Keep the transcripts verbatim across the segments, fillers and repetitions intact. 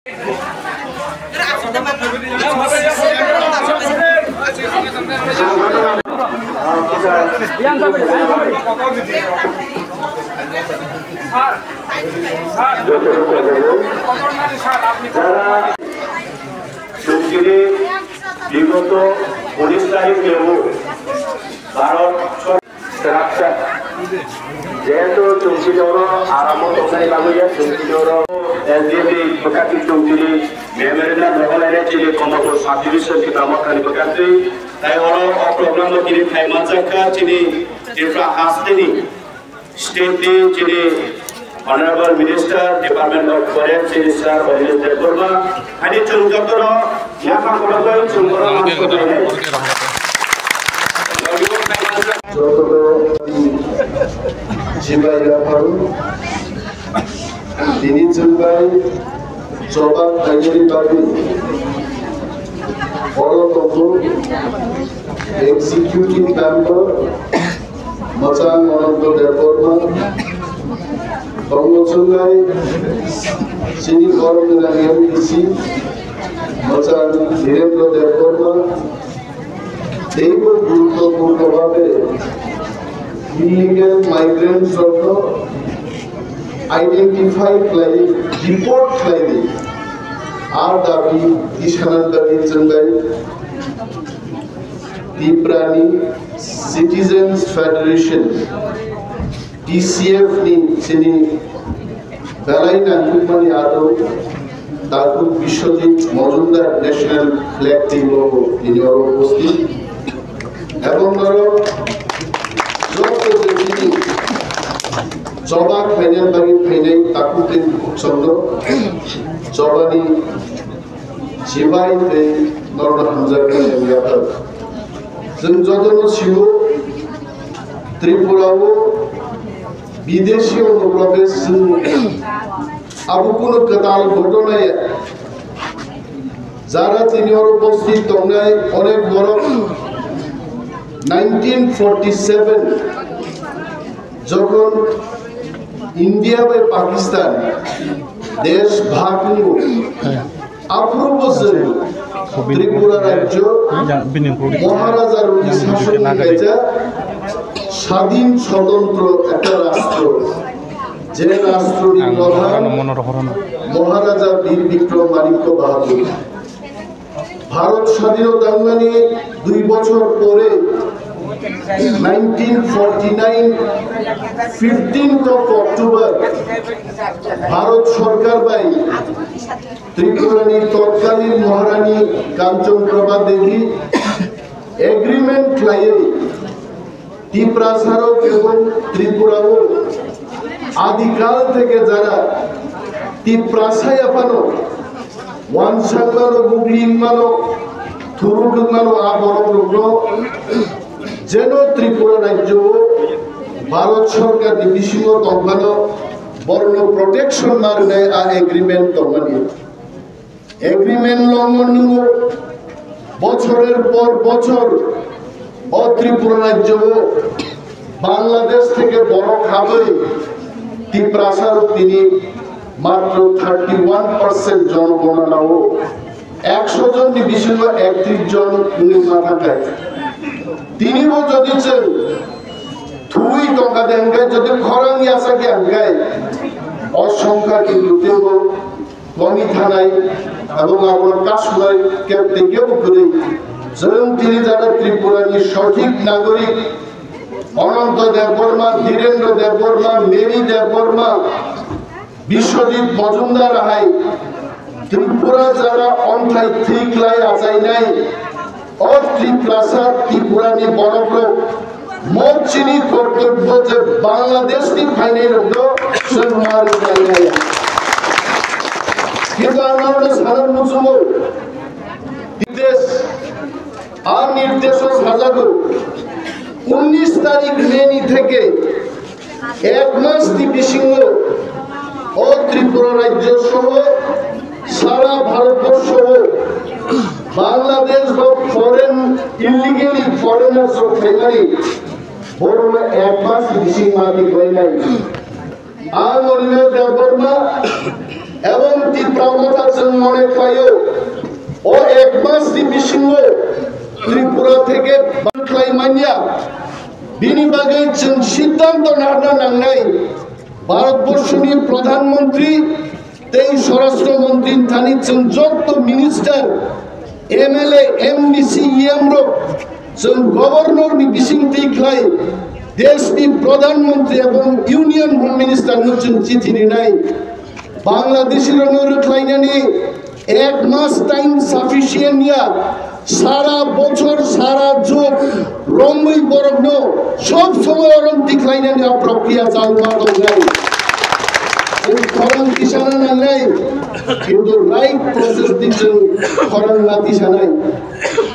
যারা চুক্তিতে বিগত উনিশ তারিখ লেবু ভারত সর-, রাখছে। যেহেতু চুক্তিতে ওরা আরাম করতে লাগবে, চুক্তিতে ওরা এলজিবি প্রকাশিত চুক্তি মেমোরেন্ডাম ব্যবহারে চীনে কমপক্ষে সাতত্রিশ জন কিতাব খানি প্রকাশে তাই ওরা অপ্রোগ্রাম কিনে খাই মাঝে চীনে ত্রিপুরা হাসতেনি State ni chini Honorable Minister, Department of Foreign, chini Sir Anish Debbarma, ani chwng jotono yakha khoroknwi chwng bono jotono jibai yapharo, tini chwng bai choba khainani bagwi oro tongo Executive Member, Mwchang Ananta Debbarma, Bongosongai, chini Borok Gwnang M D C, Mwchang Dhirendra Debbarma, teibo guruttopurno bhabe illegal migrants rokno identify khlai, deport khlaidi, a dabi, tisanani dabi chwng bai Tiprani Citizens Federation, T C F ni chini belai nangkukmani ado Takhuk Biswajit Majumdar National Flag Twi logo tini oro upasthit. Ebong norok joto je tini choba khlaina bagwi phainai takhuk tei bukhuk chondro chobani Sibai tei norok hamjak mani yaphar. Chwng jotono sio Tripura o bidesi o nukla be chwng abo kunu kwtal ghotona ya. Jara tini oro bosti tongnai onek borok nineteen forty seven jokhon India bai Pakistan desh bhag wngbo. Aphuru bo chwng Tripura rajyo Maharaja rokni sasonni kaisa sadin sotondro ekta rastro, je rastroni prodhan Maharaja Bir Bikram Manikya Bahadur. Bharot sadinota wngmani dui bochor pore nineteen forty nine fifteenth of October Bharot sorkar bai Tripurani totkalin Maharani Kanchan Prabha Devi agreement khlaiwi Tiprasarok ebong Tripurao adikal theke jara Tiprasa yaphano wansakmano, buglimano, thurukmano a borokrokno jeno Tripura rajyo o Bharat Sorkar ni bisingo tongmano borokno protection ma rwnai a agreement tongmani. Agreement লঙ্ঘন nungo, বছরের পর বছর o Tripura rajyo o Bangladesh theke borok habwi Tiprasa rok tini matro thirty one percent jonogonana o eksho jonni bisingo ektrish jon wngwi ma thangkha. Tini bo jodi chwng thwi tongkha de hwnkhe, jodi khorang yasa khe hwnkhe o songkha kintu teibo komi thanai, abo abono kasumai kep tei kebo kwrwi. Chwng tini jara Tripura ni sothik nagorik Ananta Debbarma, Dhirendra Debbarma, Mary Debbarma, Biswajit Majumdar hai Tripura jara onthai thwi klai achainai. O Tiprasa Tripura ni borok rok mo chini kortobbo je Bangladesh ni phainai rok no chwng ma rwkhlai ya. Kintu ang norok no sana muchungo, nirdesh, ang nirdesh o sajago, unnish tarik May ni theke Ek mas ni bisingo o Tripura rajyo soho sara Bharatborsho o Bangladesh ba foreign illegally foreigners rok phaimani borokno ek mas ni bising mati khlainai. Ang Anil Debbarma Ebong Tipra Motha chwng mone khlaio, o ek mas ni bisingo Tripura theke ban khlai manya, bini bagwi chwng siddhanto narwkna nangnai. Bharatborshoni Pradhan Mantri tei Swarashtra Mantri thani chwng jotto minister, M L A, M D C, E M rok chwng governor ni bising twi khlai, desh ni Pradhan Mantri ebong Union Home Minister no chwng chithi rinai. Bangladeshi rokno rwkhlainani ek mas time sufficient ya, sara bochor, sara jug romwi borokno sob somoy orom tikhlainani a prokriya chalma tongnai. Chwng khorang tisana nangnai, kintu right process di chwng khorang na tisanai.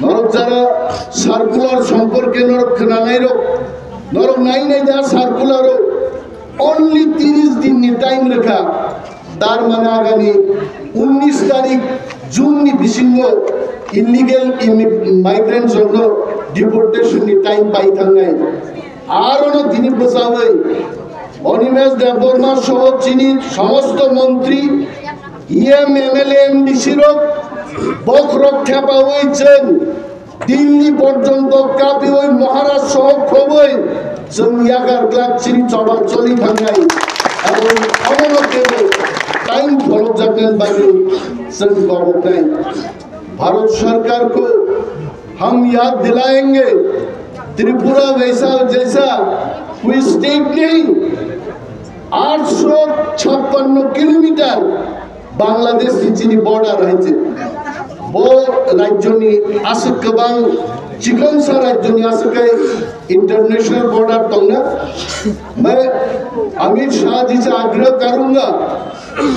Norok jara circular somporke norok khwnanai rok, norok nai nai da circular o only tiris din ni time rwkha. Tar mane agami unnish tarik June ni bisingo illegal immi-, migrants rokno deportation ni time pai thangnai. Aro no tini bwchawi Animesh Debbarma soho chini somosto montri, E M, M L A, M D C rok bokhorok thepawi chwng Delhi porjonto kapiwi Maharaj soho khobwi chwng yagar glak chini choba choli thangnai. Abo omono kebo time pholokjaknani bagwi chwng koboknai. Bharat Sarkar ko hum yaad dilayenge, Tripura waisa jaisa koi state nahi. Aatso chhappanno kilometer Bangladesh ni chini border hai se. Bo rajyo ni aswk kwbang, chikonsa rajyo ni aswk kai international border tongna. Main Amit Shah ji se agraha karunga,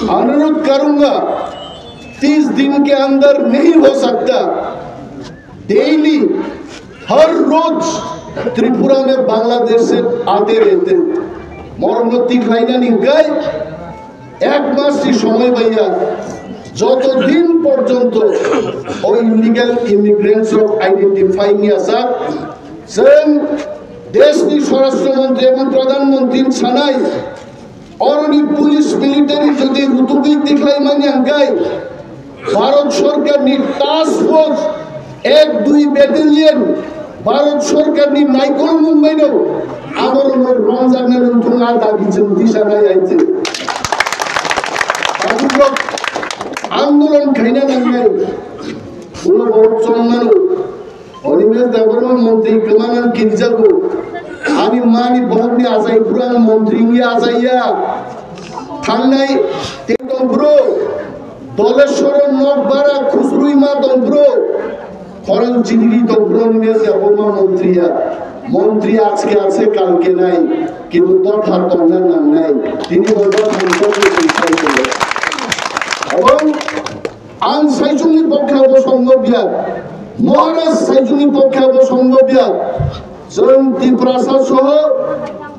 anurudh karunga, tis din ke andar nahi ho sakta. Daily, har roj Tripura mein Bangladesh se aate rehte hain. Morok no tikhlainani hwnkhe ek mas ni somoi baiya, joto din porjonto o illegal immigrants rok identify wngya sak, chwng desh ni Swarashtra Mantri ebong Pradhan Mantri sanai, oroni police military jodi rutugwi tikhlai manya hwnkhe, Bharat Sarkar ni task force ek dui battalion, Bharat Sarkar ni naikol mungbai no, abo rok no romjakna nung thung a dabi chwng tisa nai ai chwng. Tabuk rok andolon khaina nangnai, ulo borok chongmano. Animesh Debbarma montri kwmana kirjago. Ani mani bohokni achai phuru ang montri wngwi achaiya. Thangnai tei tongphuru Doleshwaro nok bara khusrwi ma tongphuru. Khorang chidiri tongphuru Animesh Debbarma montriya. Montri ajke ajke kalke nai. Kintu dopha tongna nangnai. Tini bo dopha ni tongwi tongwi tongwi. Abang Ang saichungni pokhe bo songno biya, Maharaj saichungni pokhe bo songno biya. Chwng Tiprasa soho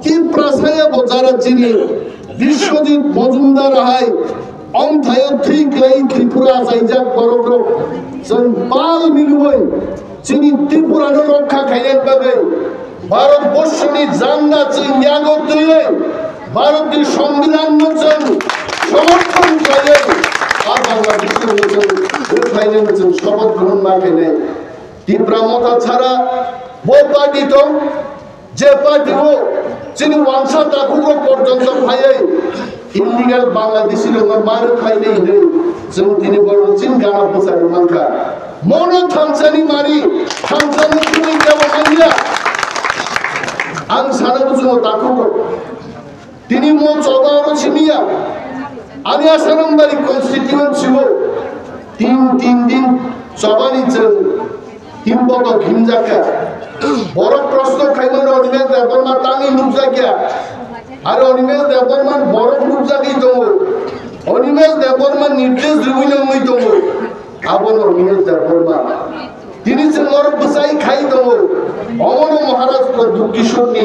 Tiprasa ya bo jara chini Biswajit Mojumdar hai omthayo thwi kwlai Tripura achaijak borok rok. Chwng pal milwi chini Tripura no rokha khaina bagwi Bharat borshoni janda chwng yago twiwi, Bharatni Songbidanno chwng somorthon khlaiwi, a Bangladeshno chwng rwkhlainani chwng sopoth grohon ma khainai. Tipra Motha chara bo party tong, je party o chini wansa takhuk rok porjonto phaiwi, illegal Bangladeshi rokno ma rwkhlainai hinwi chwng tini borok chini gana bwcharwi mankha. Mono thansani mari, thansani thwi kebo manya. Ang sana buchungo takhuk rok. Tini mo choba oro simiya. Ani Asanambari constituency o tin, tin din chobani chwng himbotok himjakha. Borok proshno khaimano Animesh Debbarma tangwi nukjakya. Aro Animesh Debbarma borok nukjagwi tongo. Animesh Debbarma nirdesh rwui nangwi tongo. Abono Animesh Debbarma. Tini chwng norok bwchai khai tongo. Omono Maharaj Pradyut Kishorni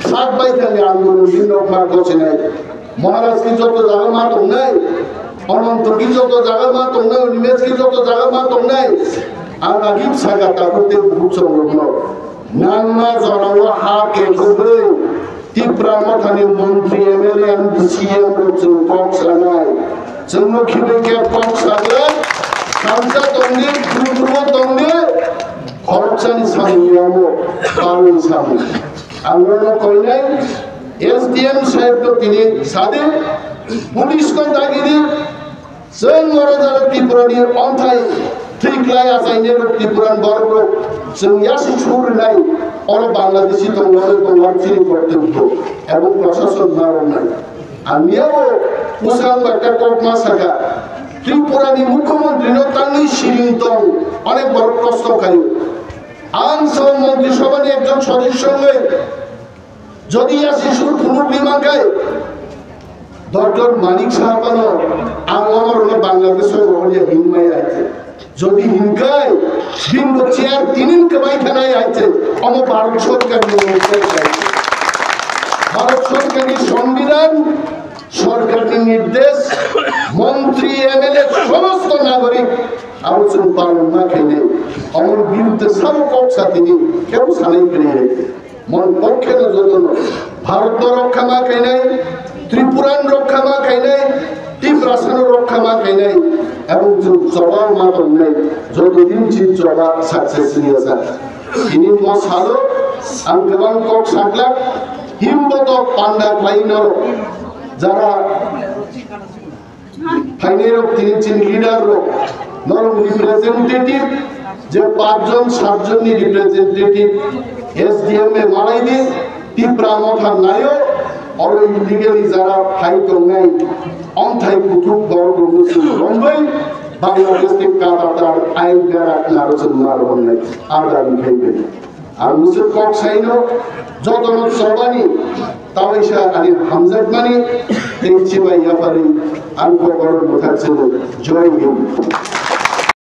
sak baithangni andolon ni nokma gochinai. Maharaj ki joto jaga ma tongnai, Ananto ki joto jaga ma tongnai, Animesh ki joto jaga ma tongnai. Ang agim saka takhuk tei bukhuk chwng rokno. Nangma jorao ha kekogwi Tipra Mothani montri, M L A, M D C, M rok chwng kok sanai. Chwngno khibi khe kok sajak, samsa tongdi, phuru phuru tongdi, khoroksani samung yamo, palni samung. Ang nono koinai, S D M saheb to tini sadi, police no dagidi, chwng oro jara Tripura ni onthai thik lai achaini rok Tripura ni borok rok chwng yasi sur nai, oro Bangladeshi tong oro tong oro chini korte uto, ebong prashason narok nai. Ang yabo usang bakta kokma saka, Tripura ni mukhyamantri no tangwi siring tong, onek borok kosto khaio. Ang so Montri Sabha ni ekjon sodosyo wngwi jodi yasi sur phunuk ni mankai, Doctor Manik Saha no ang omo rok no Bangladesh o rohorya hinmai aite. Jodi hinkai, bini bo chair tinin kwbai khanai aite, omo Bharat Sorkar ni nirdesh aite. Bharat Sorkar ni Songbidan, Sorkar ni nirdesh, montri, M L A, somosto nagorik, abo chwng palon ma khainai. Omo birudde sabo kok sa tini, kebo sanai kwrwi aite. Mon pokhe no joto no Bharat no rokha ma khainai, Tripura no rokha ma khainai, Tiprasa no rokha ma khainai, ebong chwng choba ma tongnai, joto din chini choba success wngya sa. Tini mo salo ang kwbang kok saklak, himbo to panda khlai norok jara phainai rok tini chini leader rok, norok representative, je pachjon satjon ni representative S D M e malai di, Tipra Motha nayo, oro illegally jara phai tongnai, omthai kuthuk borok rokno chwng rombai, Bangladesh ni kadatar ain berak naro chwng mar honnai, adar khai bai. Ang misuk kok saino, jotono chobani, tawaisa ani hamjakmani, tei chibai yapharwi, ang kokoro bwthak chwngno, Jai Hind.